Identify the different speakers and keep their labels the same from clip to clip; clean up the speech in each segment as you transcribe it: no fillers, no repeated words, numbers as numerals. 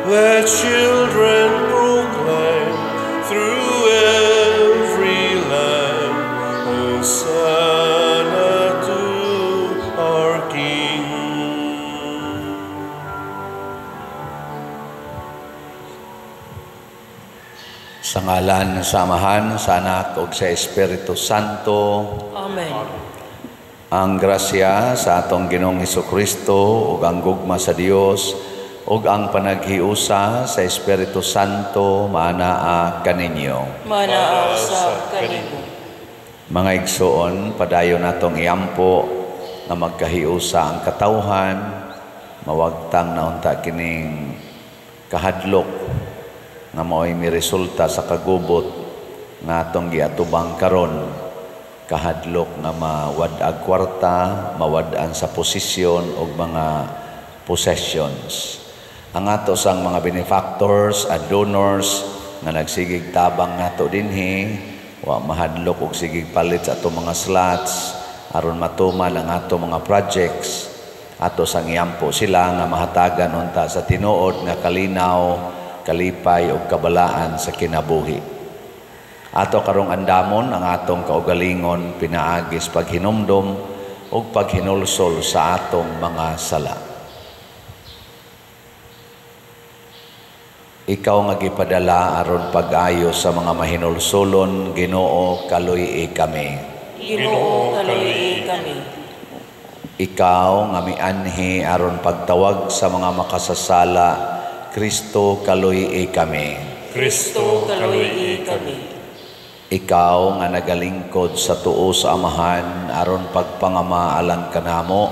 Speaker 1: Let children proclaim through every land, Hosanna to our King.
Speaker 2: Sa ngalan sa Amahan, sa Anak ug sa Espiritu Santo.
Speaker 3: Amen.
Speaker 2: Ang grasya sa atong Ginoong Hesukristo ug ang gugma sa Dios ug ang panaghiusa sa Espiritu Santo maanaa kaninyo.
Speaker 3: Maanaa usab kanimo.
Speaker 2: Mga igsoon, padayon natong iampo nga magkahiusa ang katawhan, mawagtang na unta kining kahadlok nga mao'y miresulta sa kagubot nga atong giatubang karon, kahadlok nga mawad-ag kwarta, mawad-an sa posisyon ug mga possessions. Ang ato sang mga benefactors at donors nga nagsigig tabang nato dinhi, wa mahadlok og sigig palit sa ato mga slots aron matuman ang ato mga projects. Ato sang iampo sila nga mahatagan unta sa tinuod nga kalinaw, kalipay ug kabalaan sa kinabuhi. Ato karong andamon ang atong kaugalingon pinaagis paghinumdom ug paghinulsol sa atong mga sala. Ikaw nga gipadala aron pag-ayo sa mga mahinulsolon, Ginoo, kaluy-i kami.
Speaker 3: Ginoo, kaluy-i kami.
Speaker 2: Ikaw nga mianhi aron pagtawag sa mga makasasala, Kristo, kaluy-i kami.
Speaker 1: Kristo, kaluy-i kami.
Speaker 2: Ikaw nga nagalingkod sa tuo sa Amahan aron pagpangama alang kanamo,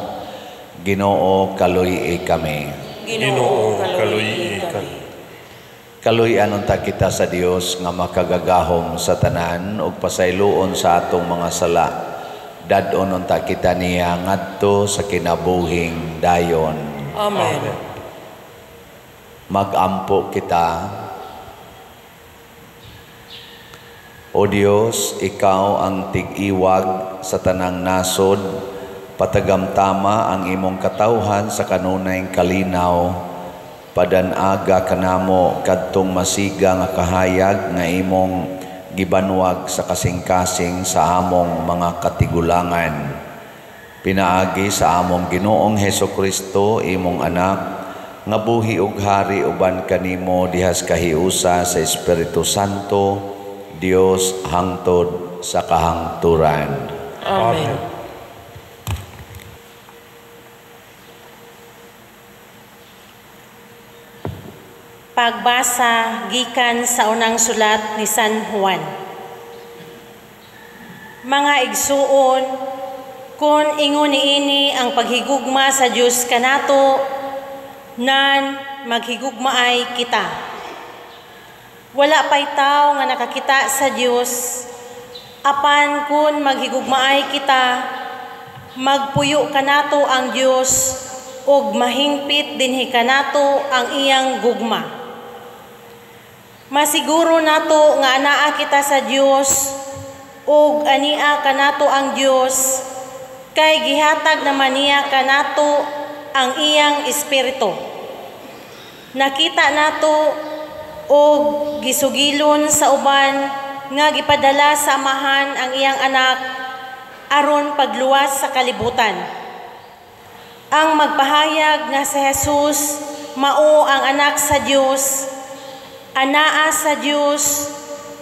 Speaker 2: Ginoo, kaluy-i kami.
Speaker 1: Ginoo, kaluy-i kami.
Speaker 2: Kaluy-an unta kita sa Dios nga makagagahom sa tanan ug pasayloon sa atong mga sala. Dad-on unta kita niya ngadto sa kinabuhing dayon.
Speaker 3: Amen.
Speaker 2: Magampo kita. O Dios, ikaw ang tig-iwag sa tanang nasod, patagamtama ang imong katawhan sa kanunay kalinaw, padanaga kanamo kadtong masiga nga kahayag nga imong gibanwag sa kasing-kasing sa among mga katigulangan. Pinaagi sa among Ginoong Hesukristo, imong anak, nga buhi ug hari uban kanimo dihas kahiusa sa Espiritu Santo, Dios hangtod sa kahangturan.
Speaker 3: Amen.
Speaker 4: Pagbasa gikan sa unang sulat ni San Juan. Mga igsuon, kon ingon niini ang paghigugma sa Dios kanato, nan maghigugmaay kita. Wala pa'y tao nga nakakita sa Dios, apan kun maghigugmaay kita, magpuyo kanato ang Dios ug mahingpit dinhi kanato ang iyang gugma. Masiguro nato nga anaa kita sa Dios ug ania kanato ang Dios, kay gihatag naman niya kanato ang iyang espiritu. Nakita nato og gisugilon sa uban nga gipadala sa Amahan ang iyang anak aron pagluwas sa kalibutan. Ang magpahayag nga si Jesus mao ang anak sa Dios, anaa sa Dios,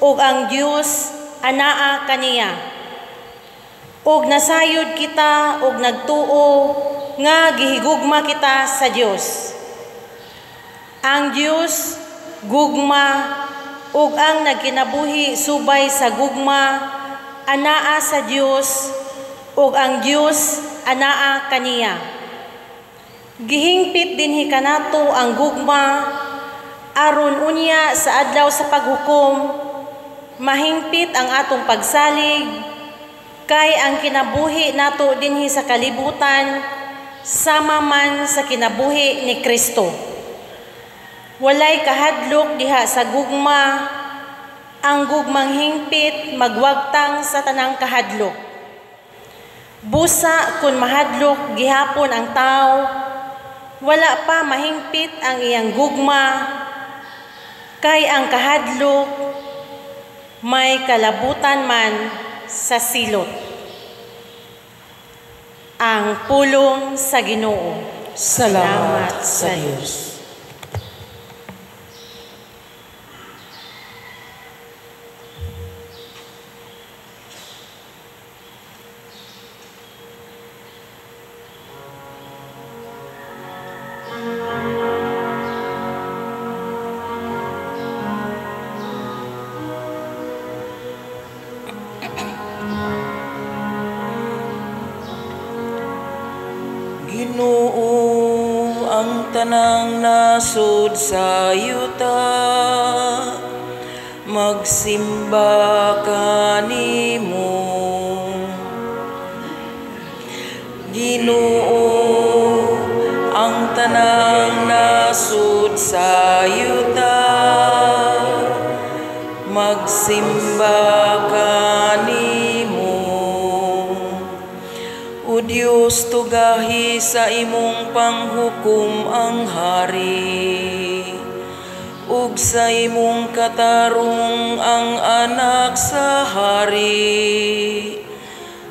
Speaker 4: ug ang Dios anaa kaniya. Ug nasayod kita ug nagtuo nga gihigugma kita sa Dios. Ang Dios gugma, ug ang nagkinabuhi subay sa gugma anaa sa Dios, ug ang Dios anaa kaniya. Gihingpit dinhi kanato ang gugma aron unya sa adlaw sa paghukom mahingpit ang atong pagsalig, kay ang kinabuhi nato dinhi sa kalibutan sama man sa kinabuhi ni Kristo. Walay kahadlok diha sa gugma, ang gugmang hingpit magwagtang sa tanang kahadlok. Busa kun mahadlok gihapon ang tao, wala pa mahingpit ang iyang gugma, Kay ang kahadlok may kalabutan man sa silot. Ang pulong sa Ginoo.
Speaker 3: Salamat sa Dios. Ginoo, ang tanang nasod sa yuta, magsimba kanimo. Ginoo, ang tanang nasod sa yuta, magsimba kanimo. O Dios, tugahi sa imong panghukom ang hari, ug sa imong katarong ang anak sa hari.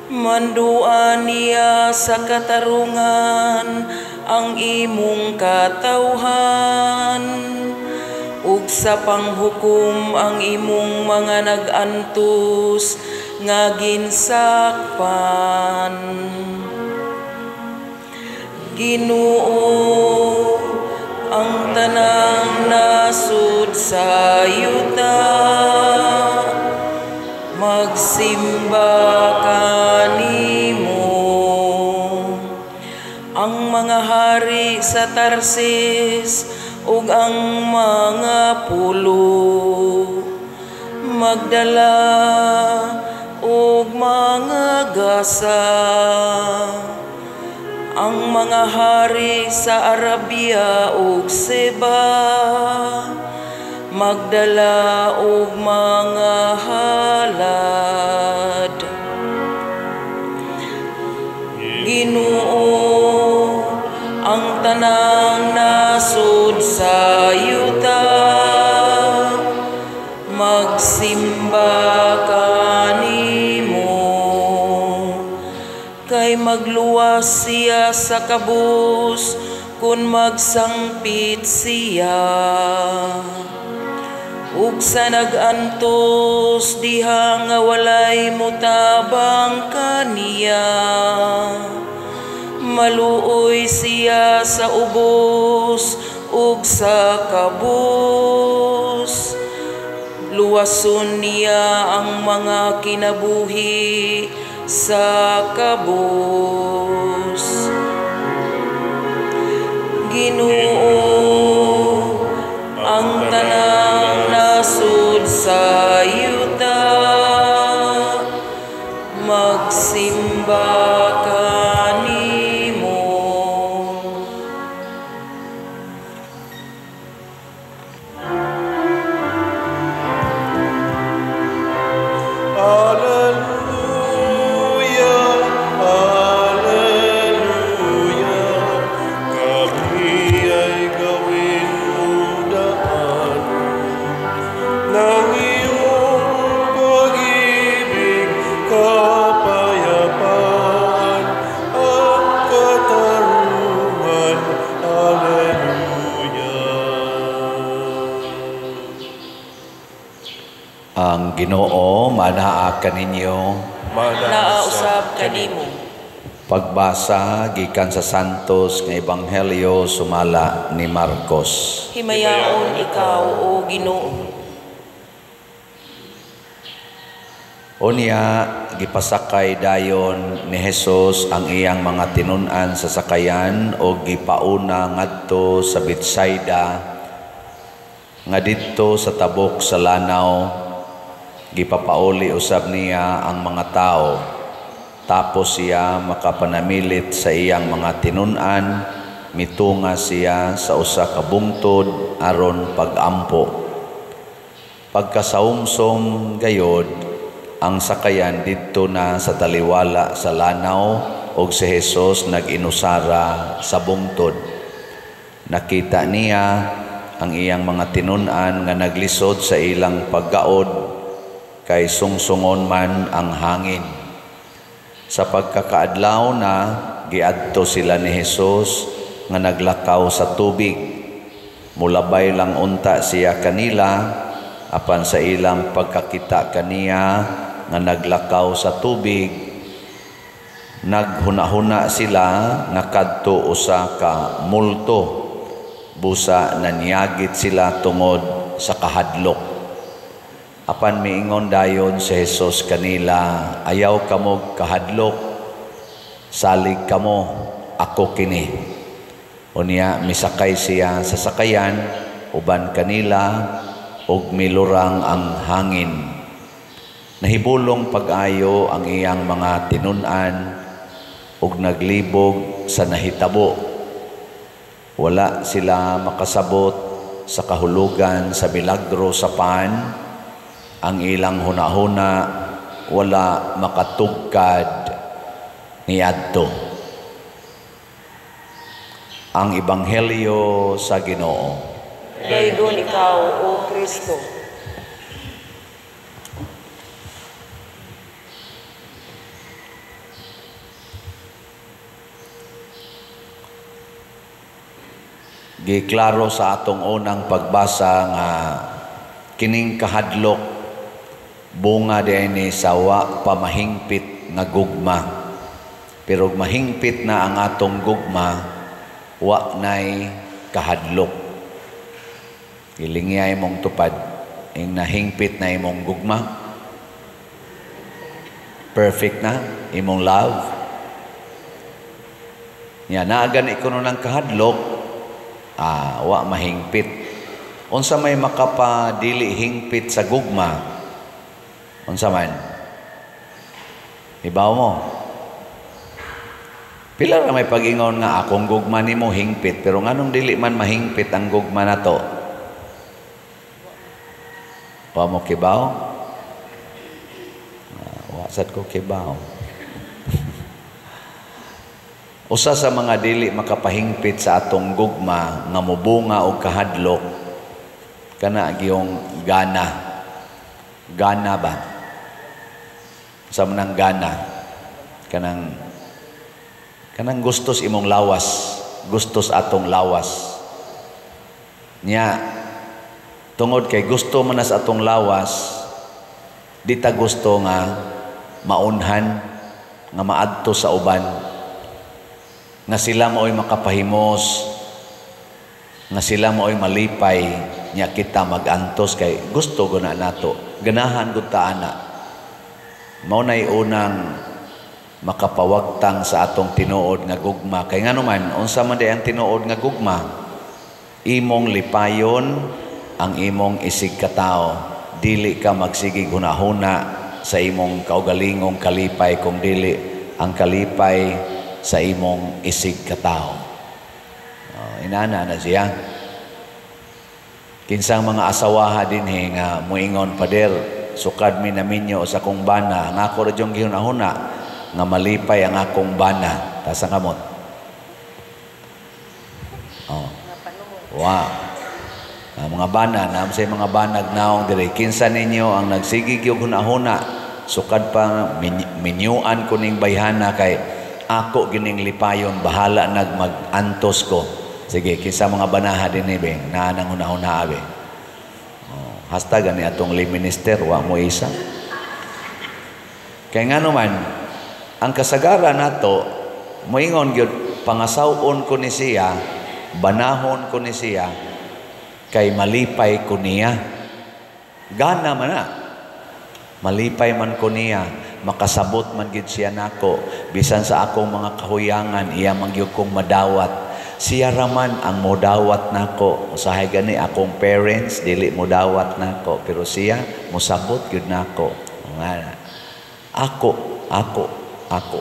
Speaker 3: Manduan niya sa katarungan ang imong katawhan, ug sa panghukom ang imong mga nag-antos nga ginsakpan. Ginoo, ang tanang nasod sa yuta, magsimba kanimo. Ang mga hari sa Tarsis ug ang mga pulo, magdala og mga gasa. Ang mga hari sa Arabia ug Seba, magdala og mga halad. Ginoo, ang tanang nasod sa yuta, magsimba kanimo. Kay magluwas siya sa kabus kun magsangpit siya, ug sa nag-antos diha nga walay mutabang kaniya. Maluoy siya sa ubos ug sa kabus. Luwason niya ang mga kinabuhi sa kabus. Ginoo, ang tanang nasod sa yuta, magsimba kanimo.
Speaker 1: Alleluia, alleluia, kami ay gawin mo daan ng iyong pag-ibig, kapayapaan at katarungan. Alleluia.
Speaker 2: Ang Ginoo manaa kaninyo.
Speaker 3: Naa usab kanimo.
Speaker 2: Pagbasa gikan sa Santos nga Ebanghelyo sumala ni Marcos.
Speaker 3: Himayaon ikaw, o Ginoo.
Speaker 2: Unya gipasakay dayon ni Jesus ang iyang mga tinun-an sa sakayan og gipauna ngadto sa Betsaida, nga didto sa tabok sa lanaw. Gipapauli usab niya ang mga tao. Tapos siya makapanamilit sa iyang mga tinun-an, mitunga siya sa usa ka bungtod aron pag-ampo. Pagkasaumsom gayod, ang sakayan didto na sa taliwala sa lanaw og si Jesus nag-inusara sa bungtod. Nakita niya ang iyang mga tinun-an nga naglisod sa ilang paggaod kay sungsungon man ang hangin. Sa pagkakaadlaw na giadto sila ni Hesus nga naglakaw sa tubig. Mulabay lang unta siya kanila, apan sa ilang pagkakita kaniya nga naglakaw sa tubig, naghunahuna sila nga kadto usa ka multo. Busa nanyagit sila tungod sa kahadlok. Apan miingon dayon si Jesus kanila, ayaw kamo kahadlok, salig kamo, ako kini. Unya misakay siya sa sakayan uban kanila ug milurang ang hangin. Nahibulong pag-ayo ang iyang mga tinun-an ug naglibog sa nahitabo. Wala sila makasabot sa kahulugan sa milagro sa pan. Ang ilang hunahuna wala makatugkad niadto. Ang Ebanghelyo sa Ginoo.
Speaker 3: Daygon ikaw, O Kristo.
Speaker 2: Giklaro sa atong unang pagbasa nga kining kahadlok bunga diini sa wa pamahingpit nga gugma. Pero mahingpit na ang atong gugma, wa nay kahadlok. Gilingya imong tupad ing nahingpit na imong gugma. Perfect na imong love. Nya naagan ikuno ng kahadlok, wa mahingpit. Unsa may makapadili hingpit sa gugma? Unsa man? Ibaw mo. Pila ra may pag-ingon nga akong gugma nimo hingpit, pero nganong dili man mahingpit ang gugma nato? Wa mo kibaw? Wa sad ko kibaw. Usa sa mga dili makapahingpit sa atong gugma nga mobunga og kahadlok kana giyong gana. Gana ba? Sa manang gana, kanang gustos imong lawas, gustos atong lawas. Nya tungod kay gusto man sa atong lawas, di ta gusto nga maunhan, nga maadto sa uban, nga sila maoy makapahimos, nga sila maoy malipay, nya kita magantos kay gusto guna nato, ganahan gud ta ana. Mao nay unang makapawagtang sa atong tinuod nga gugma. Kay ngano man, unsa man di ang tinuod nga gugma? Imong lipayon ang imong isig katao. Dili ka magsigig hunahuna sa imong kaugalingong kalipay, kung dili ang kalipay sa imong isig katao. Oh, inana na siya. Kinsang mga asawaha dinhi nga muingon, pader, sukad mi naminyo sa akong bana, ang ako ra dyong gihunahuna nga malipay ang akong bana. Tasa kamot. Oh. Wow. Ang mga bana, naam say mga banag naong diri. Kinsa ninyo ang nagsigig yung hunahuna, sukad pa minyuan ko ning bayhana kay ako gining lipayon, bahala nag mag-antos ko. Sige, kinsa mga banaha dinhi be, naa nang hunahuna be. Oh, hasta gani atong lay minister wa mo isa. Kay ngano man ang kasagaran nato moingon gyud, pangasaw-on ko ni siya, banahon ko ni siya kay malipay ko niya. Gana man na. Malipay man ko niya, makasabot man gid siya nako, bisan sa akong mga kahuyangan iya man gyud kong madawat. Siya raman ang modawat nako. Usahay gani akong parents dili modawat nako, pero siya mosabot gyud nako. Nga ako, ako, ako.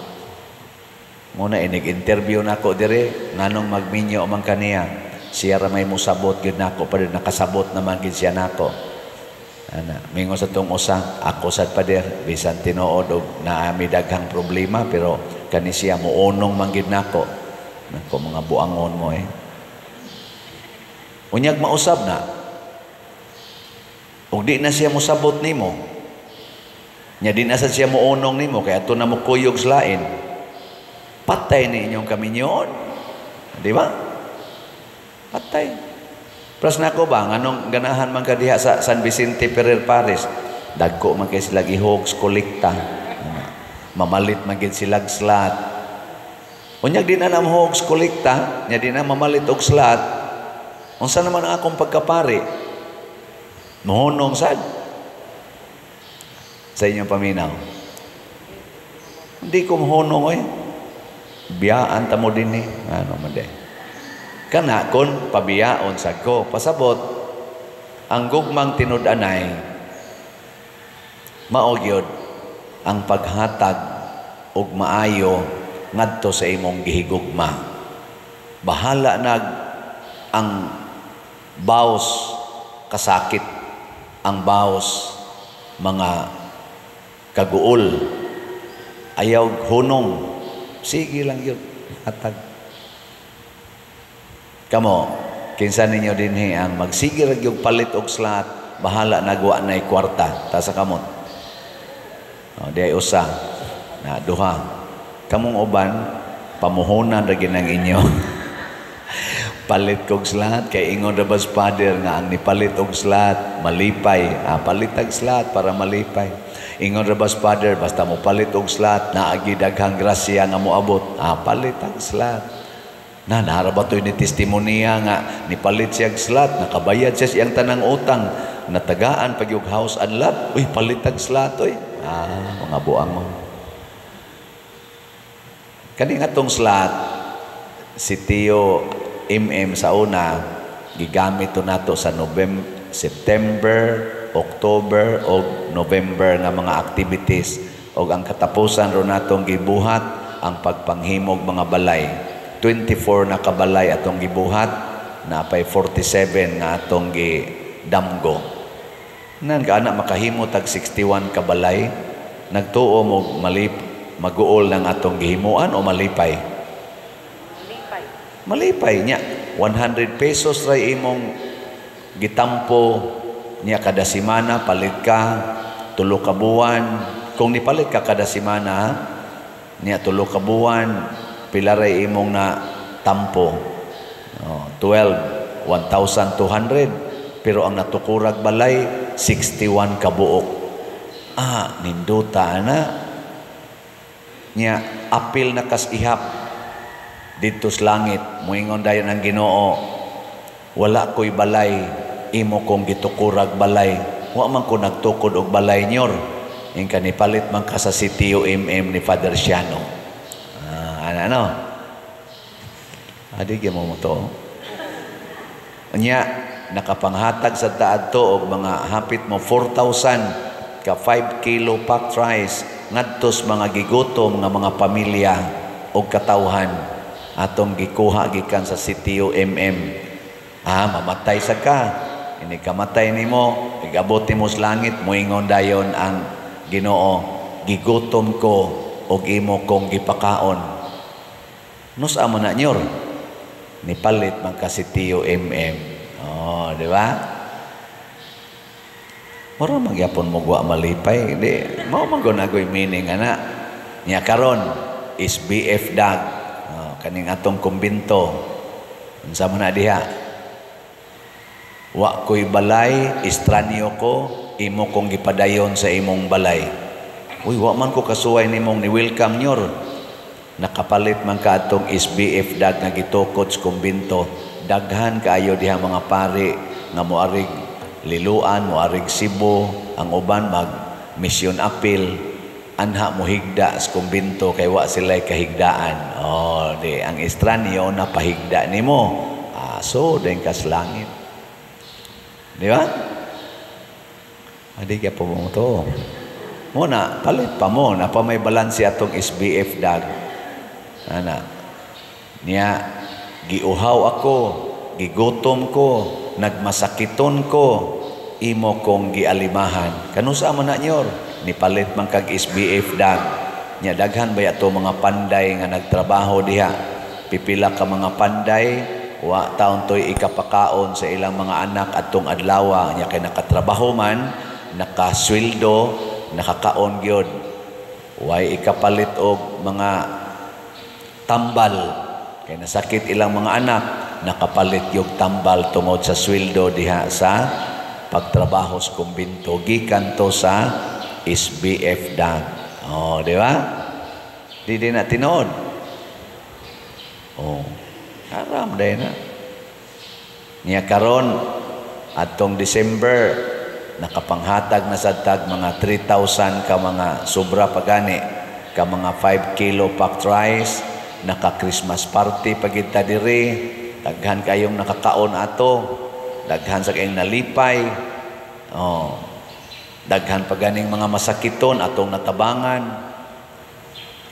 Speaker 2: Muna inig-interview nako dire, nganong magminyo man kaniya. Siya ra may mosabot gyud nako, pero nakasabot naman gyud siya nako. Ana, mingon sa tong usa, ako sad pader, bisan tinuod og naami daghang problema, pero kani siya mounong man gyud nako. Nako mga buangon mo eh. Unyag mausab na. Ug di na siya mosabot nimo. Nya di na sad siya mounong nimo kay ato na mo kuyog sa lain. Patay ni inyong kaminyoon. Di ba? Patay. Pras nako ba nganong ganahan man ka diha sa San Vicente Ferrer Parish? Dagko man kay sila gihogs kolekta. Mamalit man gid sila slat. Unyag di na na hogs kolekta, nya di na mamalit og slat. Unsa naman ang akong pagkapari? Mohunong sad sa inyong paminaw. Hindi ko mohunong oy. Biyaan ta mo din eh. Ano man di. Kana kon pabiyaon sad ko. Pasabot, ang gugmang tinud-anay mao gyud ang paghatag og maayo ngadto sa imong gihigugma. Bahala nag ang baos kasakit, ang baos mga kaguol, ayaw hunong, sige lang yun, hatag. Kamo, kinsa ninyo dinhi ang magsige ra gyud palit og slat, bahala nagwa nay kwarta, ta sa kamot. O, di ay usa, na duha. Kamong uban, pamuhonan ra gyud ang inyo. Palit kog slat, kay ingon ra bas Father nga ang nipalit og slat, malipay. Ah, palit og slat para malipay. Ingon ra bas Father, basta mo palit og slat, naagi daghang grasya nga moabot. Ah, palit og slat. Na, nara ba to'y ni testimonya nga nipalit siya og slat, nakabayad siya siyang tanang utang, natagaan pag yung house and lot. Uy, palit og slat, uy. Ah, mga buang mo. Kani nga tong slat, si Tio MM sa una, gigamit to nato sa November, September, October o November nga mga activities. Og ang katapusan ro natong gibuhat ang pagpanghimog mga balay. 24 na kabalay atong gibuhat, napay 47 nga atong gidamgo. Nan ka ana makahimo tag 61 kabalay, nagtuo mo malip maguol ng atong gihimuan o malipay?
Speaker 4: Malipay.
Speaker 2: Malipay niya. 100 pesos ray imong gitampo niya kada semana, palit ka tulo ka buwan. Kung nipalit ka kada semana niya tulo ka buwan, pila ray imong na tampo? Oh, 12, 1,200. Pero ang natukurag balay 61 ka buok. Ah, ninduta na niya, apil na kas ihap didto sa langit. Moingon dayon ang Ginoo, wala ko'y balay, imo kong gitukurag balay. Wa man ko nagtukod og balay nyor. Ing kanipalit man ka sa sitio MM ni Father Siano. Ah, ano ano? Adi gyud mo mo to. Nya nakapanghatag sa taadto og mga hapit mo 4,000 ka 5 kilo packed rice ngadto sa mga gigutom nga mga pamilya og katawhan atong gikuha gikan sa sitio MM. Ah, mamatay sa ka. Ini kamatay nimo, igabot nimo sa langit, moingon dayon ang Ginoo, gigutom ko og imo kong gipakaon. Nus amo na nyor? Nipalit man ka sitio MM. Oh, di ba? Mura magyapon mo gwa malipay. Di, mao man gud agoy meaning ana. Nya karon is BF dag. Oh, kaning atong kumbinto. Unsa man na diha? Wa ko'y balay, estranyo ko, imo kong gipadayon sa imong balay. Uy, wa man ko kasuway nimong ni welcome nyor. Nakapalit man ka atong SBF dag nga gitukod sa kumbinto. Daghan kaayo diha mga pari nga moarig Liloan, moarig Cebu, ang uban mag mission appeal, anha mohigda sa kumbinto kay wa sila'y kahigdaan. Oh, di ang estranyo na pahigda nimo. Ah, so den kas langit. Di ba? Adi kaya po mo to. Muna, palit pa mo. Napa may balanse atong SBF dag. Ana. Niya, giuhaw ako, gigutom ko, nagmasakiton ko, imo kong gialimahan. Kanusa man na nyor? Nipalit man kag SBF dag. Nya daghan ba ato mga panday nga nagtrabaho diha? Pipila ka mga panday, Wa taon to'y ikapakaon sa ilang mga anak atong adlaw nya kay nakatrabaho man, nakasweldo, nakakaon gyud. Way ikapalit og mga tambal kay nasakit ilang mga anak, nakapalit yung tambal tungod sa sweldo diha sa pagtrabaho sa kumbinto gikan to sa SBF DAG. Oh, di ba? Di din na tinuod. Oh, haram day na. Niya karon atong December nakapanghatag na sad tag mga 3,000 ka mga sobra pagani ka mga 5 kilo packed rice, naka Christmas party pagid ta diri, daghan kayong nakakaon ato, daghan sa kayong nalipay. Oh, daghan pa ganing mga masakiton atong natabangan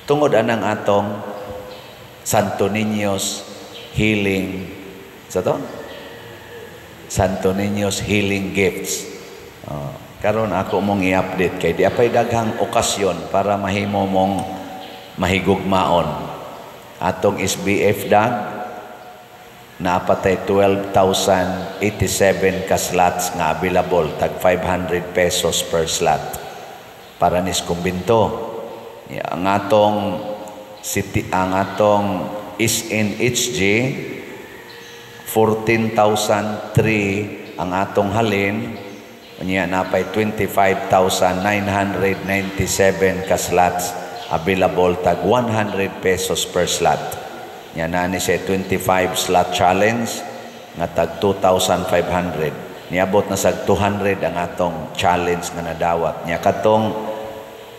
Speaker 2: tungod anang atong Santo Niño's Healing sa to, Santo Niño's Healing Gifts. Oh, karon ako mong i-update kay di apay daghang okasyon para mahimo mong mahigugmaon. Atong SBF DAG naapatay 12,087 ka slots nga available, tag 500 pesos per slot para nis kumbinto. Ya, ang atong city, ang atong SNHG, 14,003 ang atong halin unya napay 25,997 ka slots available, tag 100 pesos per slot. Nya naa ni siya 25 slot challenge nga tag 2,500. Niabot na sa 200 ang atong challenge nga nadawat. Nya katong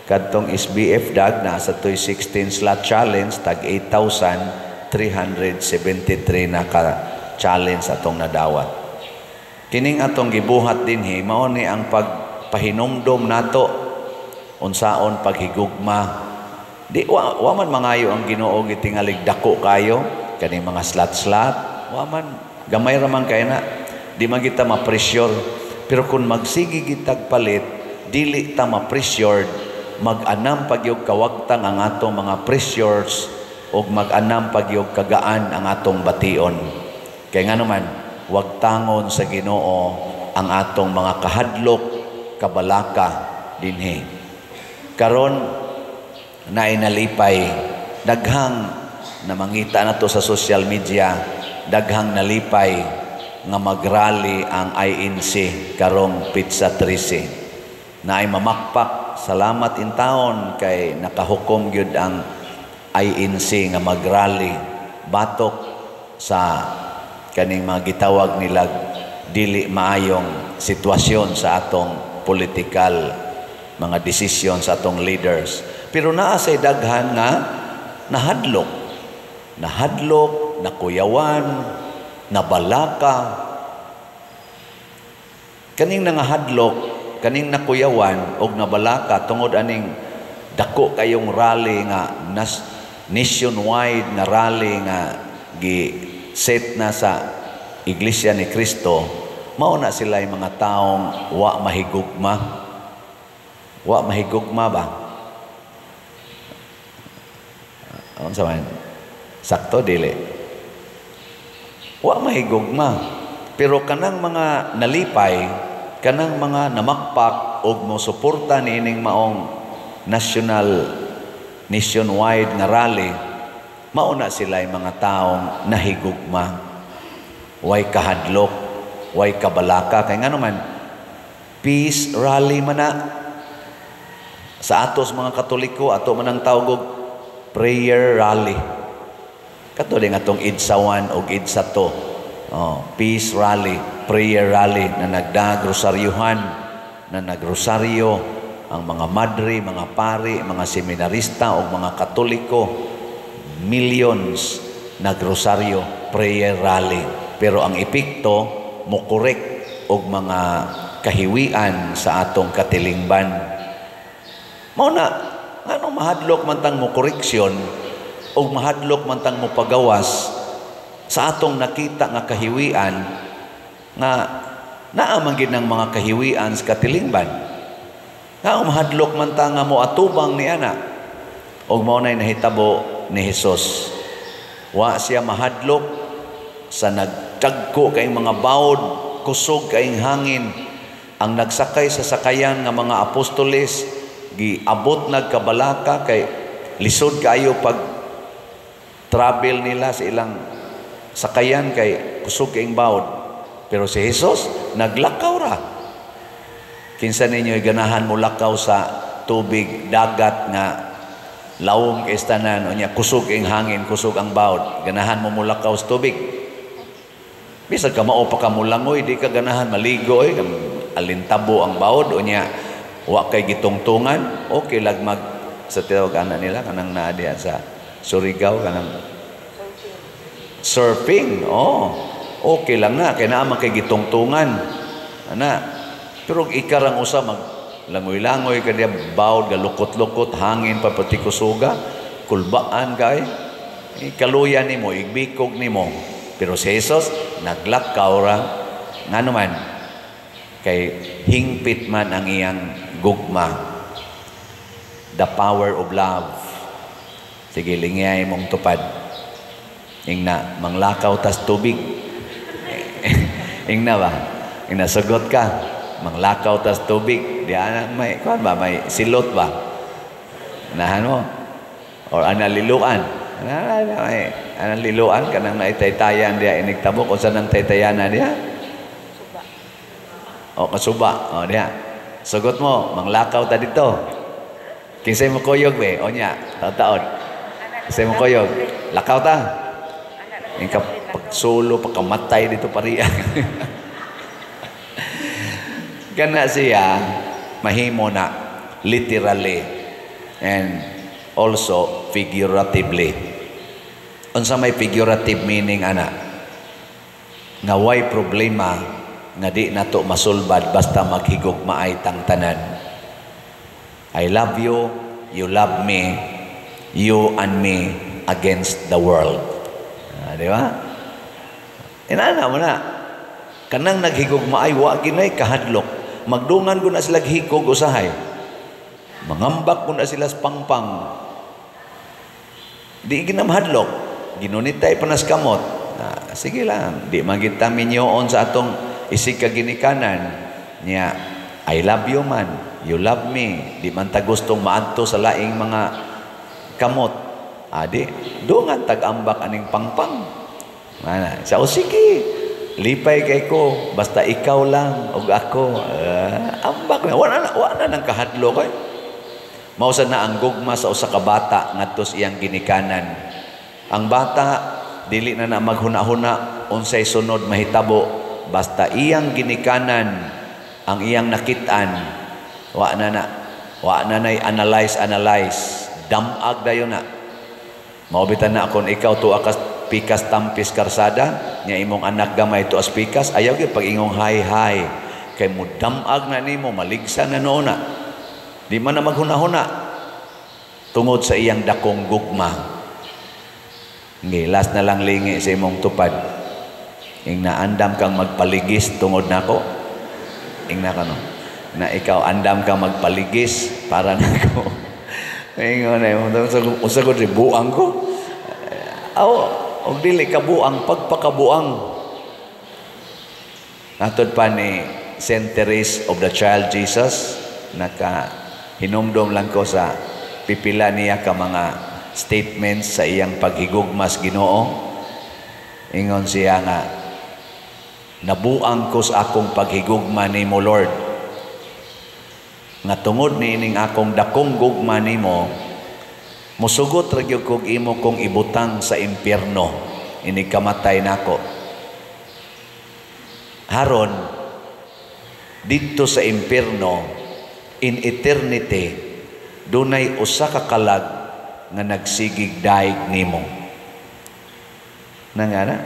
Speaker 2: kadtong SBF DAG na sa toy 16 slot challenge, tag 8,373 na ka challenge atong nadawat. Kining atong gibuhat dinhi mao ni ang pagpahinumdom nato unsaon paghigugma. Di wa man mangayo ang Ginoo gitingalig dako kayo kaning mga slot-slot, wa man, gamay ra man kay na, di man kita ma-pressure. Pero kung magsige gitag palit, dili ta ma-pressured, mag-anam pagyog kawagtang ang atong mga pressures ug mag-anam pagyog kagaan ang atong bation. Kay ngano man, wagtangon sa Ginoo ang atong mga kahadlok, kabalaka dinhi. Karon naay nalipay, daghang namangita na to sa social media, daghang nalipay nga magrally ang INC karong petsa 13. Naay mamakpak, salamat in taon kay nakahukom gyud ang INC nga magrally batok sa kaning mga gitawag nila dili maayong sitwasyon sa atong political mga desisyon sa atong leaders. Pero naa say daghan nga nahadlok. Nahadlok, nakuyawan, nabalaka. Kaning nangahadlok, kaning nakuyawan og nabalaka tungod aning dako kayong rally nga nationwide nga rally nga gi set na sa Iglesia ni Cristo, mao na sila yung mga taong wa mahigugma. Wa mahigugma ba? Unsa man? Sakto dili. Wa mahigugma. Pero kanang mga nalipay, kanang mga namakpak og mosuporta niining maong national nationwide nga rally, mao na sila yung mga taong nahigugma. Way kahadlok, way kabalaka. Kay ngano man, peace rally man na. Sa atos mga Katoliko, ato man ang tawag og prayer rally. Kato din atong EDSA 1 og EDSA 2. Oh, peace rally, prayer rally na nagdagrosaryuhan, na nagrosaryo ang mga madre, mga pari, mga seminarista o mga Katoliko, millions nagrosaryo, prayer rally. Pero ang epekto mokorek og mga kahiwian sa atong katilingban. Mao na nganong mahadlok man tang mo koreksyon o mahadlok man tang mopagawas sa atong nakita nga kahiwian nga naa man gid ng mga kahiwian sa katilingban. Nga mahadlok man ta nga moatubang ni ana. Og mao nay nahitabo ni Hesus. Wa siya mahadlok Sa nagdagko kay mga bawod, kusog kay hangin, ang nagsakay sa sakayan nga mga apostoles giabot nagkabalaka kay lisod kaayo pag travel nila sa ilang sakayan kay kusog kaayong bawod. Pero si Jesus naglakaw ra. Kinsa ninyo ganahan mo lakaw sa tubig dagat nga lawom kay tanan, unya kusog ang hangin, kusog ang bawod? Ganahan mo mulakaw sa tubig? Bisag ka mao pa ka mulangoy, di ka ganahan maligo oy, alintabo ang bawod, unya wa kay gitungtungan. Okay lag mag sa tawag ana nila kanang naa diha sa Surigao, kanang surfing. Oh, okay lang na kay naa man kay gitungtungan ana. Pero ikarang usa mag langoy-langoy ka diya, bawod galukot-lukot, hangin pa pati kusuga, kulbaan kay kaluya nimo, igbikog nimo. Pero si Jesus naglakaw ra. Ngano man? Kay hingpit man ang iyang gugma. The power of love. Sige, lingay mong tupad. Ingna, manglakaw tas tubig. Ingna ba? Ingna, sugot ka. Manglakaw tas tubig. Di ana may kuan ba, may silot ba? Nahan mo? Or ana liluan. Ana may ana liluan kanang naitaytayan diya inigtabok, unsa nang taytayana diya?
Speaker 4: Suba.
Speaker 2: O kasuba. O diya. Sugot mo, manglakaw ta dito. Kinsay mo kuyog be? O nya, taon. Kinsay mo kuyog? Lakaw ta. Yung pagsulo, pagkamatay dito pariya. Kana siya, mahimo na literally and also figuratively. Unsa may figurative meaning ana? Nga way problema nga di nato masulbad basta maghigugmaay tang tanan. I love you, you love me, you and me against the world. Ah, di ba? Inana mo na. Kanang naghigugmaay wa ginay kahadlok. Magdungan ko na sila hikog usahay. Mangambak ko na sila sa pangpang. Di ginamhadlok. Ginunitay pa nas kamot. Ah, sige lang. Di man kita minyoon sa atong isig kaginikanan. Niya, I love you man. You love me. Di man ta gustong maadto sa laing mga kamot. Adi, dungan tag-ambak aning pangpang. Mana? Sa o sige. Lipay kay ko, basta ikaw lang ug ako. Ambak na wala na nang kahadlok eh. Mao sa na ang gugma sa usa ka bata ngadto sa iyang ginikanan. Ang bata dili na na maghuna-huna unsay sunod mahitabo, basta iyang ginikanan ang iyang nakit-an, wa na nay analyze analyze, damag dayon na. Mao bitan na kon ikaw tuwa ka pikas tampis karsada nya imong anak gamay tuas pikas, ayaw gyud pag ingong "Hi, hi," kay mudamag na nimo, maligsa na noon na. Di man na maghuna-huna tungod sa iyang dakong gugma. Ngi, last na lang, lingi sa imong tupad. Ing naandam kang magpaligis tungod nako? Ingna ka no? Na ikaw andam kang magpaligis para nako? Ingon na imong usa ko di buang ko. Aw, og dili ka buang, pagpakabuang. Natod pa ni Saint Therese of the Child Jesus, naka hinumdom lang ko sa pipila niya ka mga statements sa iyang paghigugmas Ginoo. Ingon siya nga, "Nabuang ko sa akong paghigugma nimo, Lord. Nga tungod niining akong dakong gugma nimo, musugot ra gyud kog imo kong ibutang sa impyerno inig kamatay nako. Haron didto sa impyerno in eternity dunay usa ka kalag nga nagsigig daig nimo." Nangana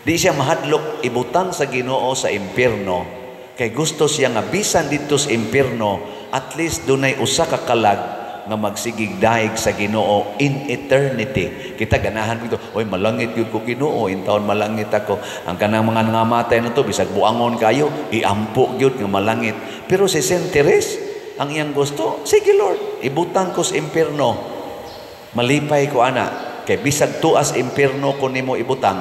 Speaker 2: di siya mahadlok ibutang sa Ginoo sa impyerno kay gusto siya nga bisan didto sa impyerno, at least dunay usa ka kalag nga magsigig daig sa Ginoo in eternity. Kita ganahan dito, "Oy, malangit gyud ko, Ginoo, intawon malangit ako." Ang kanang mga nangamatay na to, bisag buangon kayo, iampo gyud nga malangit. Pero si Saint Therese, ang iyang gusto, "Sige Lord, ibutang ko sa impyerno. Malipay ko ana, kay bisag tuas impyerno ko nimo ibutang,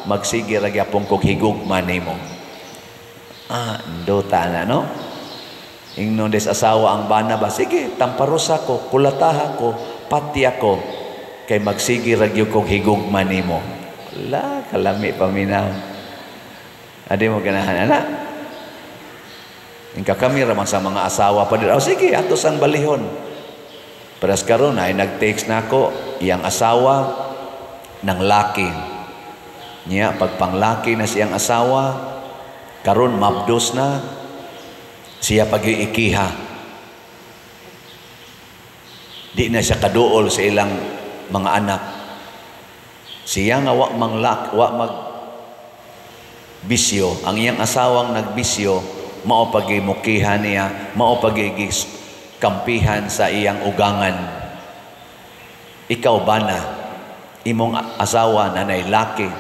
Speaker 2: magsige ra gyapon kog higugma nimo. Ah, ndota na, no? Ingnon des asawa ang bana ba, sige, tamparosa ko, kulataha ko, pati ako, kay magsige ra gyud kog higugma nimo. La, kalami paminaw. Adi mo ganahan, ana? Ingka kami raman sa mga asawa pa din. Oh, sige, ato sang balihon. Paras karon ay nag-text na ako, iyang asawa ng laki. Niya, pagpanglaki na siyang asawa, karon mabdos na, siya pag-iikiha. Di na siya kaduol sa ilang mga anak. Siya nga wa manglak, wa mag bisyo, ang iyang asawang nagbisyo, mao pagimukihan niya, mao pagigis kampihan sa iyang ugangan. Ikaw ba na imong asawa na nay laki?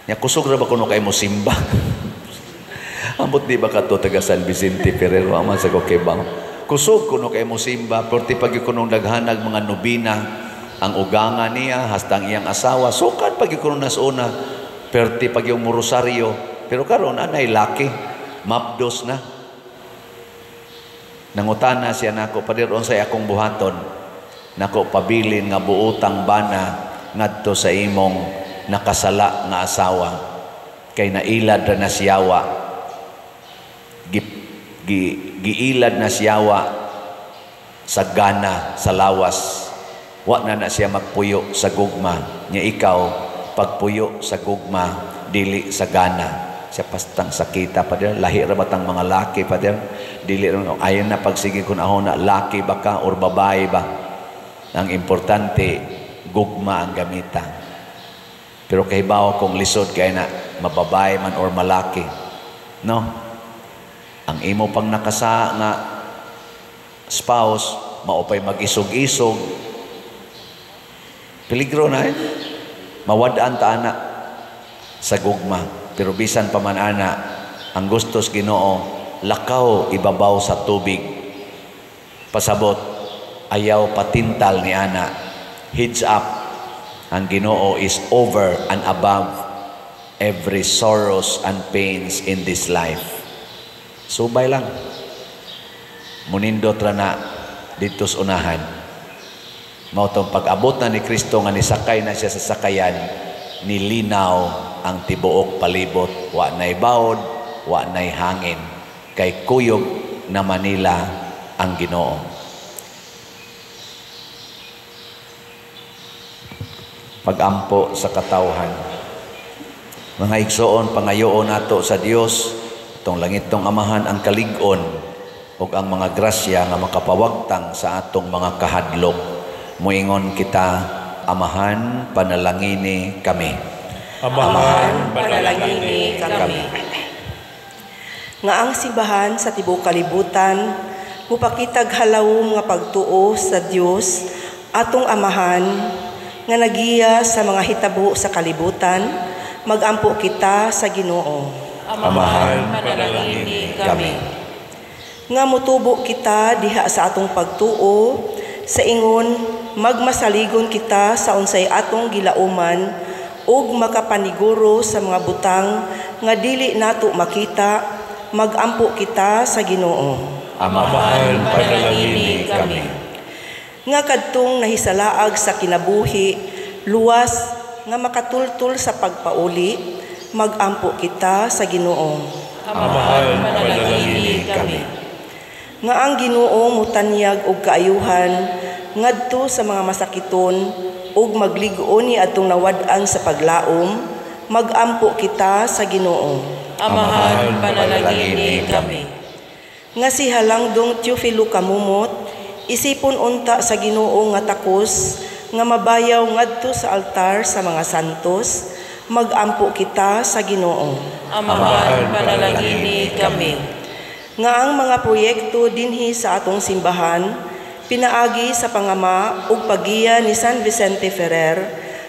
Speaker 2: Nya kusog ra ba kuno kay mo simba? Ambot di ba kato taga San Vicente Ferrer man sa Kokebang. Kusog kuno kay mo simba, perti pag kunong daghanag mga nobina ang ugangan niya hastang iyang asawa, sukad pag kuno nas una, perti pag yung rosaryo, pero karon anay laki, mapdos na. Nangutana siya nako, pader unsay akong buhaton? Nako pabilin nga buotang bana ngadto sa imong nakasala nga asawa, kay nailad ra na siyawa. Giilad na siyawa sa gana sa lawas. Wa na na siya magpuyo sa gugma. Nya ikaw pagpuyo sa gugma dili sa gana. Siya pastang sakita pa dir, lahi ra batang mga laki pa dir, dili ra ayon na pagsige kun ahon na laki ba ka or babae ba. Ang importante gugma ang gamita. Pero kahibaw kung lisod kay na mababae man or malaki, no? Ang imo pang nakasa nga spouse maupay mag-isog-isog, peligro na eh. Mawad-an ta ana sa gugma. Pero bisan pa man ana, ang gustos Ginoo lakaw ibabaw sa tubig. Pasabot, ayaw patintal ni ana. Heads up, ang Ginoo is over and above every sorrows and pains in this life. Subay lang. Munindot ra na dito sa unahan. Mao tong pag-abot na ni Kristo nga nisakay na siya sa sakayan, nilinaw ang tibuok palibot. Wa na'y baod, wa na'y hangin. Kay kuyog na Manila ang Ginoo. Pagampo sa katawhan. Mga igsoon, pangayoon nato sa Dios, itong langitong Amahan ang kalig-on ug ang mga grasya nga makapawagtang sa atong mga kahadlok. Muingon kita, Amahan, panalangini kami.
Speaker 1: Amahan, panalangini kami.
Speaker 5: Nga ang simbahan sa tibuok kalibutan mupakitag halawom nga pagtuo sa Dios atong Amahan nga nagiya sa mga hitabo sa kalibutan, magampo kita sa Ginoo.
Speaker 1: Amahan, panalangini kami.
Speaker 5: Nga mutubo kita diha sa atong pagtuo sa ingon magmasaligon kita sa unsay atong gilauman ug makapaniguro sa mga butang nga dili nato makita, magampo kita sa Ginoo.
Speaker 1: Amahan, panalangini kami.
Speaker 5: Nga kadtong nahisalaag sa kinabuhi, luwas nga makatultul sa pagpauli, magampo kita sa Ginoo.
Speaker 1: Amahan, panalangini kami.
Speaker 5: Nga ang Ginoo mutanyag og kaayuhan ngadto sa mga masakiton ug maglig-on ni atong nawad-an sa paglaom, magampo kita sa Ginoo.
Speaker 3: Amahan, panalangini kami.
Speaker 5: Nga si Halangdong Teofilo Kamumot, isipon unta sa Ginoo nga takos nga mabayaw ngadto sa altar sa mga santos, magampo kita sa Ginoo.
Speaker 3: Amahan, panalangini kami.
Speaker 5: Nga ang mga proyekto dinhi sa atong simbahan pinaagi sa pangama ug paggiya ni San Vicente Ferrer,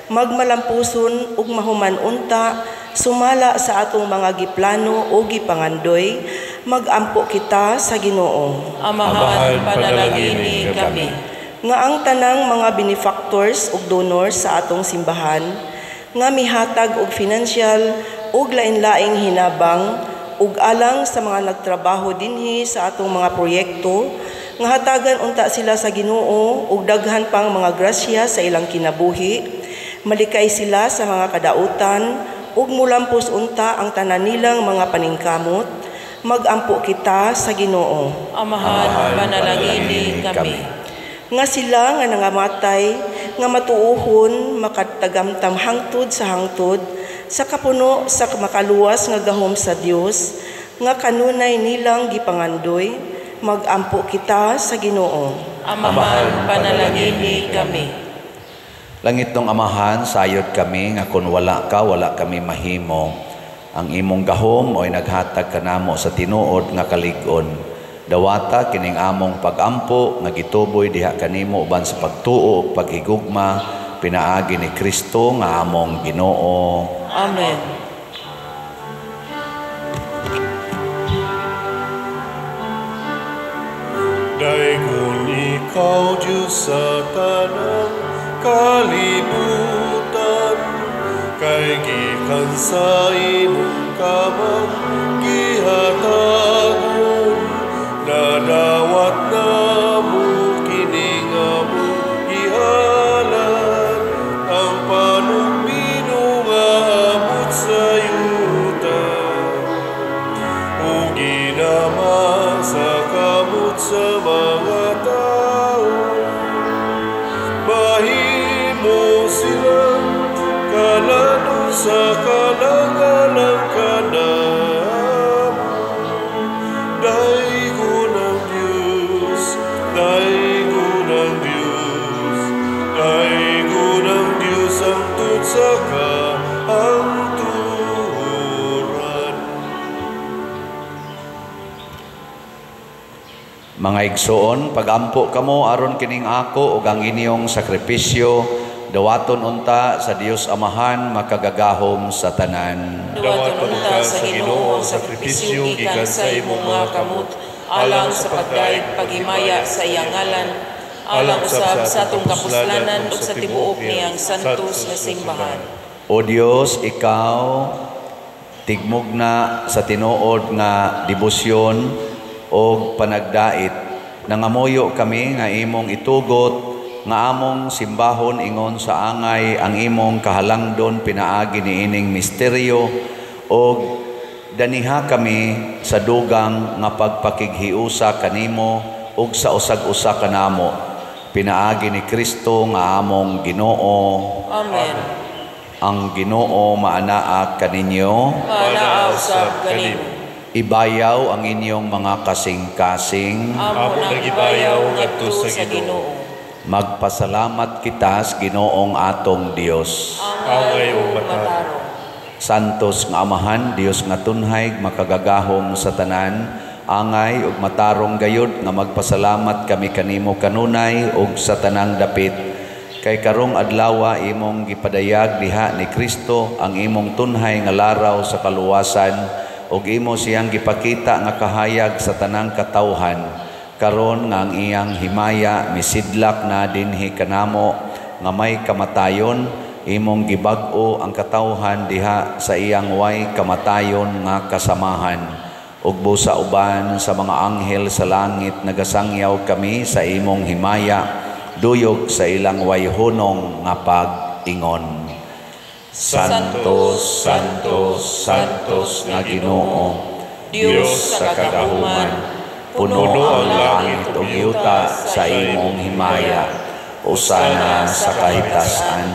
Speaker 5: magmalampuson ug mahuman unta sumala sa atong mga giplano o gipangandoy, magampo kita sa Ginoo.
Speaker 3: Amahan, panalangini kami.
Speaker 5: Nga ang tanang mga benefactors ug donors sa atong simbahan nga mihatag og financial ug lain-laing hinabang ug alang sa mga nagtrabaho dinhi sa atong mga proyekto nga hatagan unta sila sa Ginoo ug daghan pang mga grasya sa ilang kinabuhi, malikay sila sa mga kadautan ug mulampos unta ang tanan nilang mga paningkamot. Magampo kita sa Ginoo.
Speaker 3: Amahan, panalangini kami.
Speaker 5: Nga sila nga nangamatay nga matuohon makatagamtam hangtod sa hangtod sa kapuno sa makaluwas nga gahom sa Dios nga kanunay nilang gipangandoy, magampo kita sa Ginoo.
Speaker 3: Amahan, panalangini kami.
Speaker 2: Langit nung Amahan, sayod kami nga kun wala ka, wala kami mahimo. Ang imong gahom oy naghatag kanamo sa tinuod nga kalig-on. Dawata kining among pagampo nga gituboy diha kanimo uban sa pagtuo ug paghigugma pinaagi ni Kristo nga among Ginoo.
Speaker 3: Amen.
Speaker 1: Daygon ikaw, Diyos, sa tanang kalibutan, kay gikan sa imong kamang gihatagon, nadawat namo kini nga among gihalad, ang panugmino nga amot sa yuta, ug ginama sa kamot sa mga tao. Mahimo silang kalanon sa kalangalang kanamo. Daygon ang Diyos, daygon ang Diyos, daygon ang Diyos hangtod sa kahangturan.
Speaker 2: Mga igsoon, pagampo kamo aron kining ako ug ang inyong sakripisyo dawaton unta sa Dios Amahan makagagahom sa tanan.
Speaker 3: Dawaton unta sa Ginoo ang sakripisyo gikan sa imong mga kamot alang sa pagdaig paghimaya sa iyang ngalan, alang usab sa atong kapuslanan ug sa tibuok niyang santos nga simbahan.
Speaker 2: O Dios, ikaw tigmugna sa tinuod nga debosyon og panagdait. Nangamuyo kami nga imong itugot nga among simbahon ingon sa angay ang imong kahalangdon pinaagi niining misteryo og daniha kami sa dugang nga pagpakighiusa kanimo ug sa usag-usa kanamo pinaagi ni Kristo nga among Ginoo.
Speaker 3: Amen.
Speaker 2: Ang Ginoo maanaa kaninyo,
Speaker 3: maanaa usab kanimo.
Speaker 2: Ibayaw ang inyong mga kasing-kasing.
Speaker 3: Amo nang ibayaw ngadto sa Ginoo.
Speaker 2: Magpasalamat kita sa Ginoong atong Dios.
Speaker 1: Angay ug matarong.
Speaker 2: Santos nga Amahan, Dios nga tunhay, makagagahom sa tanan, angay ug matarong gayud nga magpasalamat kami kanimo kanunay ug sa tanang dapit. Kay karong adlawa imong gipadayag diha ni Kristo ang imong tunhay nga laraw sa kaluwasan ug imo siyang gipakita nga kahayag sa tanang katawhan. Karon nga ang iyang himaya misidlak na dinhi kanamo nga may kamatayon, imong gibag-o ang katawhan diha sa iyang way kamatayon nga kasamahan. Ug busa uban sa mga anghel sa langit nagasangyaw kami sa imong himaya, duyog sa ilang way hunong nga pag-ingon. Santo, Santo, Santos nga Ginoo, Dios sa kagahuman, puno ang langit ug yuta sa imong himaya. Usana sa kahitasan,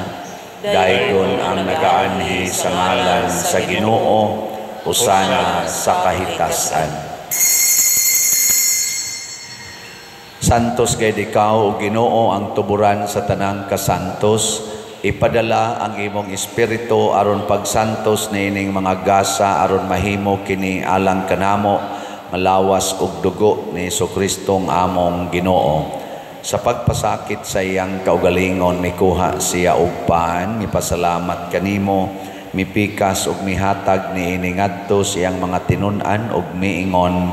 Speaker 2: daygon ang nagaanhi sa ngalan sa Ginoo, usana sa kahitasan. Santos gayud ikaw, o Ginoo, ang tuburan sa tanang kasantos. Ipadala ang imong espiritu aron pagsantos niining mga gasa aron mahimo kini alang kanamo malawas og dugo ni Jesukristong among Ginoo. Sa pagpasakit sa iyang kaugalingon mikuha siya og pan, mipasalamat kanimo, mipikas og mihatag niini ngadto sa iyang mga tinun-an og miingon,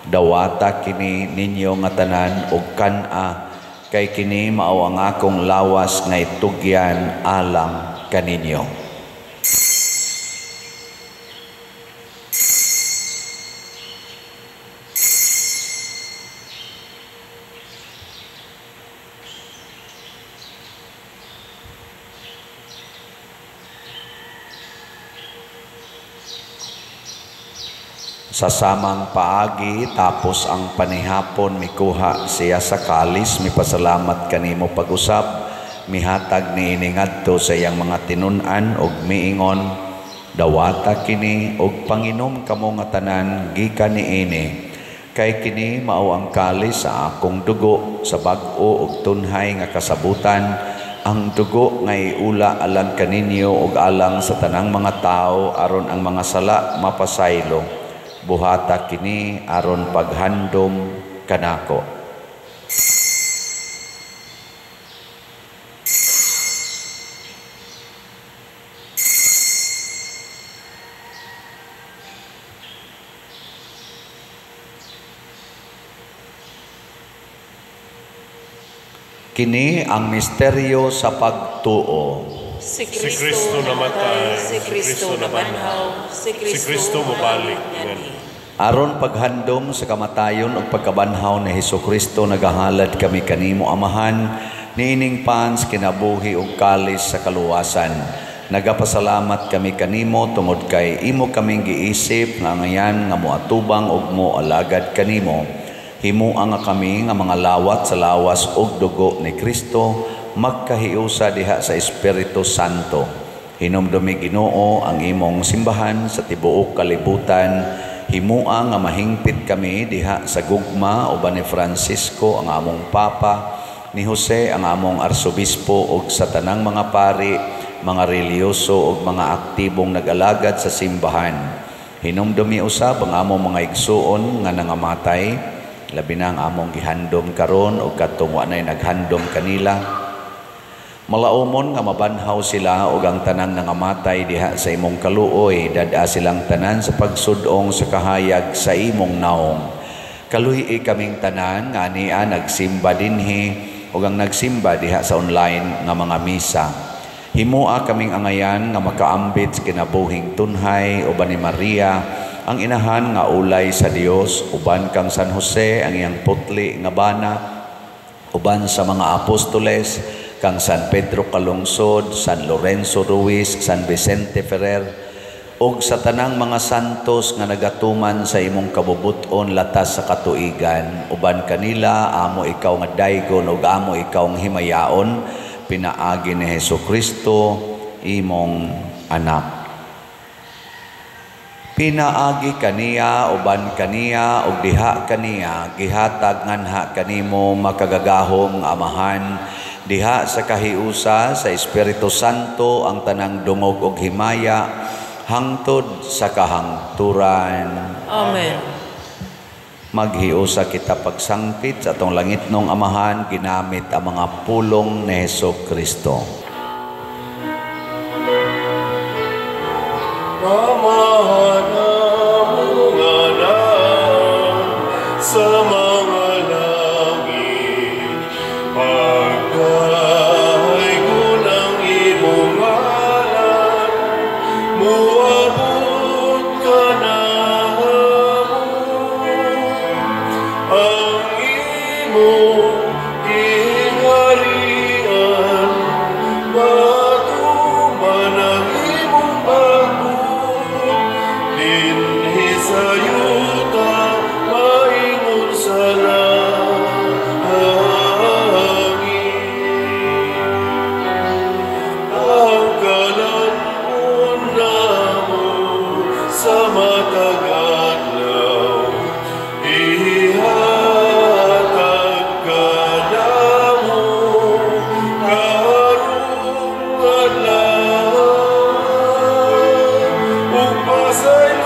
Speaker 2: dawata kini ninyo nga tanan og kan-a, kay kini mao ang akong lawas nga itugyan alang kaninyo. Sa samang paagi, tapos ang panihapon, mikuha siya sa kalis, mipasalamat kanimo pag-usab, mihatag niini ngadto sa iyang mga tinun-an og miingon, dawata kini og panginom kamo nga tanan gikan niini, kay kini mao ang kalis sa akong dugo sa bag-o og tunhay nga kasabutan, ang dugo nga iula alang kaninyo ug alang sa tanang mga tawo aron ang mga sala mapasaylo. Buhata kini aron paghandom kanako. Kini ang misteryo sa pagtuo.
Speaker 3: Si Kristo namatay, si Kristo nabanhaw, si Kristo mobalik.
Speaker 2: Aron paghandom sa kamatayon ug pagkabanhaw ni Hesukristo, nagahalad kami kanimo Amahan niining pans kinabuhi ug kalis sa kaluwasan. Nagapasalamat kami kanimo tungod kay imo kaming giisip nga ngayan nga moatubang ug moalagad kanimo. Himua nga kami nga mga lawat sa lawas ug dugo ni Kristo, magkahiusa diha sa Espiritu Santo. Hinumdumi Ginoo ang imong simbahan sa tibuok kalibutan. Himua nga mahingpit kami diha sa gugma uban ni Francisco ang among Papa, ni Jose ang among Arsobispo ug sa tanang mga pari, mga relihiyoso ug mga aktibong nag-alagad sa simbahan. Hinumdumi usab ang among mga igsuon nga nangamatay, labi na ang among gihandom karon ug kadtong wa nay naghandom kanila. Malaumon nga mabanhaw sila ug ang tanang nangamatay diha sa imong kaluoy, dad-a silang tanan sa pagsud-ong sa kahayag sa imong naong. Kaluhi kaming tanan nga ania nagsimba dinhi ug ang nagsimba diha sa online nga mga misa. Himua kaming angayan nga makaambit sa kinabuhing tunhay uban ni Maria ang inahan nga ulay sa Dios, uban kang San Jose ang iyang putli nga bana, uban sa mga apostoles kang San Pedro Calungsod, San Lorenzo Ruiz, San Vicente Ferrer, ug sa tanang mga santos nga nagatuman sa imong kabubut-on latas sa katuigan. Uban kanila amo ikaw nga daygon ug amo ikaw nga himayaon, pinaagi ni Hesukristo imong anak. Pinaagi kaniya, uban kaniya, ug diha kaniya, gihatag nganha kanimo makagagahom nga Amahan, diha sa kahiusa sa Espiritu Santo ang tanang dungog ug himaya hangtod sa kahangturan.
Speaker 3: Amen.
Speaker 2: Maghiusa kita pagsangpit sa atong langitnong Amahan ginamit ang mga pulong ni Hesukristo.
Speaker 1: Amahan among anak sa mga langit, pagdaygon ang imong ngalan, muabot ka na ang imong gingharian, matuman ang imong pagbuot, dinhi sa yuta maingon sa langit. Ang kalan-on namo sa matag adlaw, ihatag kanamo karong adlaw, ug pasayloa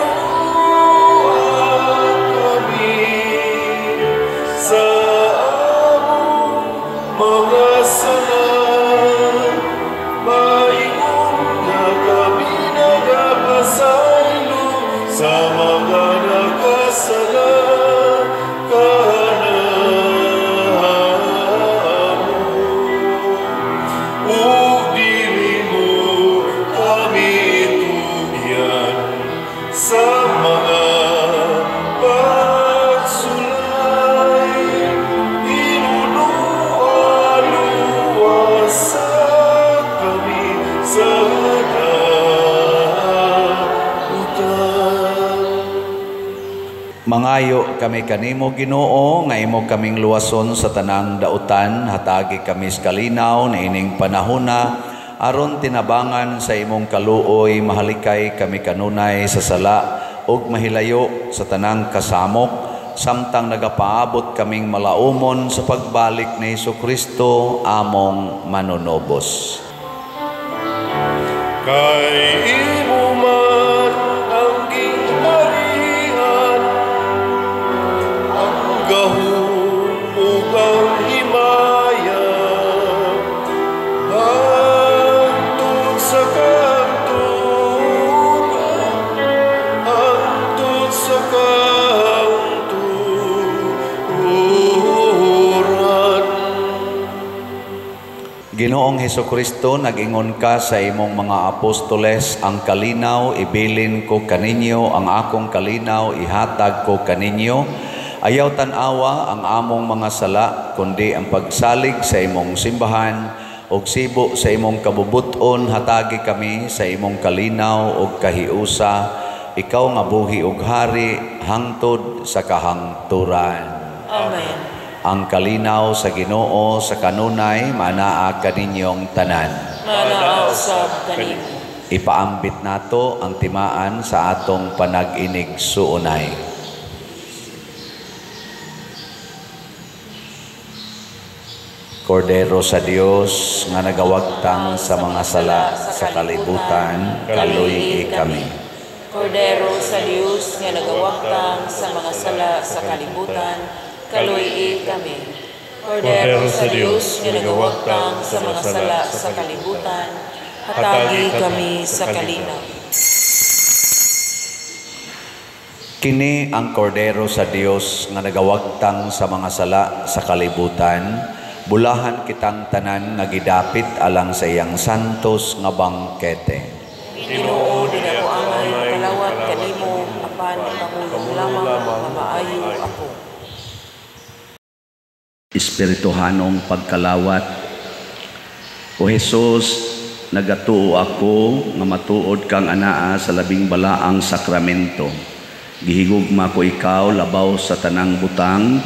Speaker 2: Mangayo kami kanimo, Ginoo, nga imo kaming luwason sa tanang dautan, hatagi kami sa kalinaw niining panahona, aron tinabangan sa imong kaluoy, mahalikay kami kanunay sa sala ug mahilayo sa tanang kasamok, samtang nagapaabot kaming malaumon sa pagbalik ni Hesukristo among manunobos.
Speaker 1: Kay imo man ang gingharian, ang gahom ug ang himaya, hangtod sa kahangturan, hangtod sa kahangturan.
Speaker 2: Ginoong Hesukristo, nag-ingon ka sa imong mga apostoles, ang kalinaw ibilin ko kaninyo, ang akong kalinaw ihatag ko kaninyo. Ayaw tan-awa ang among mga sala, kundi ang pagsalig sa imong simbahan, ug sibo sa imong kabubuton, hatagi kami sa imong kalinaw ug kahiusa. Ikaw nga buhi ug hari hangtod sa kahangturan.
Speaker 3: Amen.
Speaker 2: Ang kalinaw sa Ginoo sa kanunay manaa kaninyong tanan.
Speaker 3: Manaa usab kanimo.
Speaker 2: Ipaambit nato ang timaan sa atong panag-inig suunay. Kordero sa Dios nga nagawagtang sa mga sala sa kalibutan, kaluy-i kami.
Speaker 3: Kordero sa Dios nga nagawagtang sa mga sala sa kalibutan, kaluy-i kami. Kordero sa Dios nga nagawagtang sa mga sala sa kalibutan, hatagi kami sa kalinaw.
Speaker 2: Kini ang Kordero sa Dios nga nagawagtang sa mga sala sa kalibutan, bulahan kitang tanan nga gidapit alang sa iyang santos nga bangkete.
Speaker 3: Ginoo, dili ako angay kalawat kanimo, apan pangulong lamang nga maayo ako.
Speaker 2: Espirituhanong pagkalawat. O Jesus, nagatuo ako nga matuod kang anaa sa labing balaang sakramento. Gihigugma ko ikaw labaw sa tanang butang,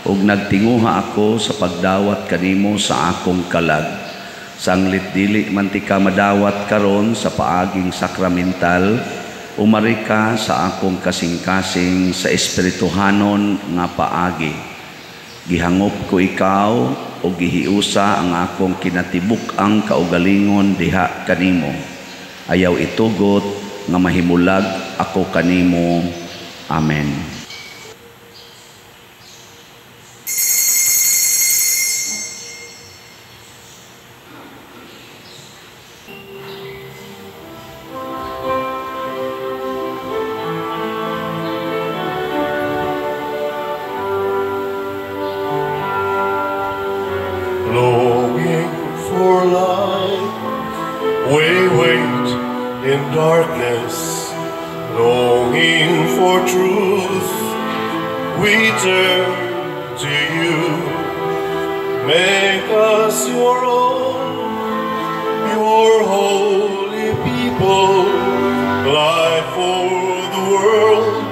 Speaker 2: ug nagtinguha ako sa pagdawat kanimo sa akong kalag. Sanglit dili man ti ka madawat karon sa paaging sakramental, umari ka sa akong kasing-kasing sa espirituhanon nga paagi. Gihangop ko ikaw o gihiusa ang akong kinatibuk-ang kaugalingon diha kanimo. Ayaw itugot nga mahimulag ako kanimo. Amen.
Speaker 1: Longing for light, we wait in darkness. Longing for truth, we turn to you. Make us your own, your holy people, light for the world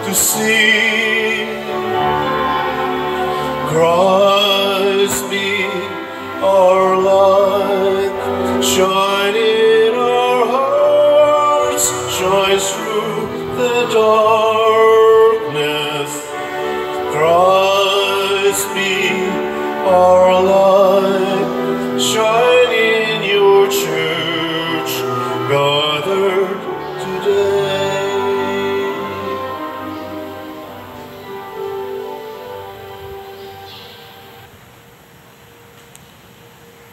Speaker 1: to see. Christ be our light, shine in our hearts, shine through the darkness. Christ be our light, shine in your church, gathered today.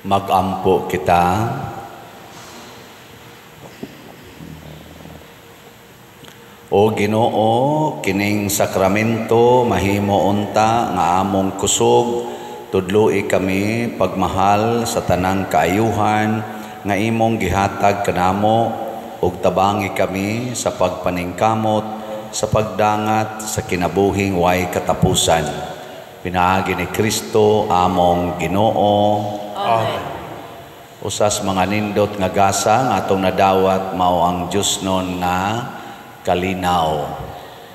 Speaker 2: Magampo kita. O Ginoo, kining sakramento mahimo unta nga among kusog, tudloi kami pagmahal sa tanang kaayuhan nga imong gihatag kanamo, ug tabangi kami sa pagpaningkamot sa pagdangat sa kinabuhing way katapusan. Pinaagi ni Kristo among Ginoo.
Speaker 3: Amen.
Speaker 2: Usas mga nindot nga gasa nga atong nadawat mao ang Dios nun nga kalinaw.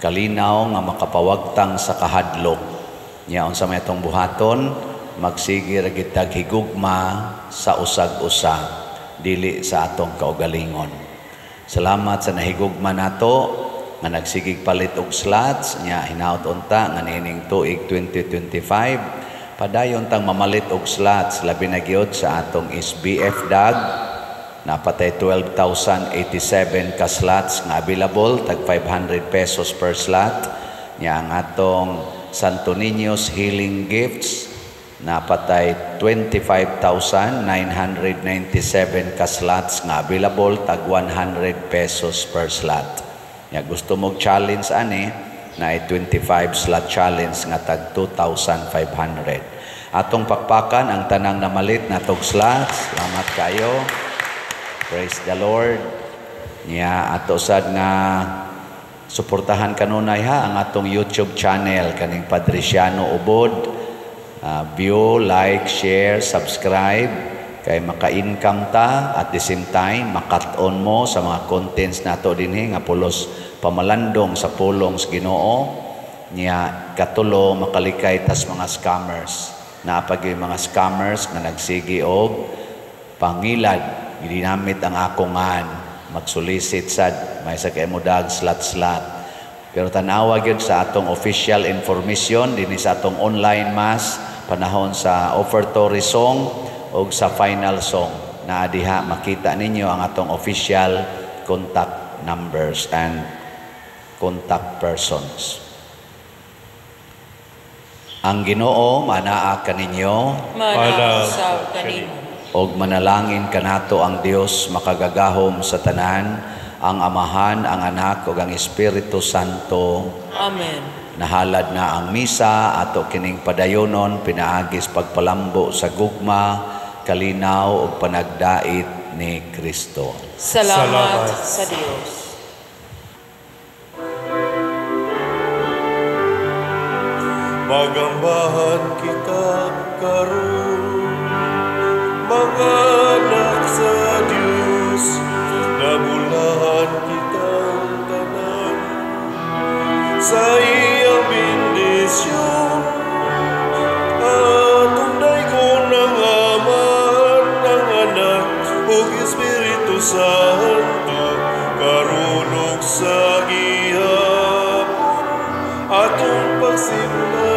Speaker 2: Kalinaw nga makapawagtang sa kahadlok. Nya unsa may atong buhaton, magsige ra gid tag higugma sa usag-usa, dili sa atong kaugalingon. Salamat sa nahigugma nato nga nagsigig palit og slots. Nya hinaot unta nga niining tuig 2025 padayon tang mamalit og slots, labi na gyud sa atong SBF DAG. Napatay 12,087 ka slots nga available, tag 500 pesos per slot. Nya ang atong Santo Niño's Healing Gifts, napatay 25,997 ka slots nga available, tag 100 pesos per slot. Ya gusto mo challenge ani na 25 slot challenge nga tag 2,500. Atong pakpakan ang tanang namalit natog slots. Salamat kayo. Praise the Lord. Nya ato sad nga suportahan kanunay ha ang atong YouTube channel kaning Padriciano Ubod. View, like, share, subscribe kay maka-income ta, at the same time makat-on mo sa mga contents nato dinhi nga pulos pamalandong sa pulong sa Ginoo. Nya katulo, makalikay tas mga scammers. Naa pa gyud mga scammers nga nagsigi og pangilad, ginamit ang akong ngan, magsolicit sad may sa kay mo dag slot slot. Pero tan-awa gyud sa atong official information dinhi sa atong online mass, panahon sa offertory song o sa final song, na diha makita ninyo ang atong official contact numbers and contact persons. Ang Ginoo manaa kaninyo.
Speaker 3: Manaa usab kanimo.
Speaker 2: Og manalangin kanato ang Dios makagagahom sa tanan, ang Amahan, ang Anak ug ang Espiritu Santo.
Speaker 3: Amen.
Speaker 2: Nahalad na ang misa, ato kining padayonon pinaagis pagpalambo sa gugma, kalinaw ug panagdait ni Kristo.
Speaker 3: Salamat sa Dios.
Speaker 1: Magambahan kita karon, mga anak sa Dios, nabulahan kitang tanan sa iyang bendisyon. Atong daygon ang Amahan, ang Anak ug Espiritu Santo, karon ug sa gihapon atong pagsimba.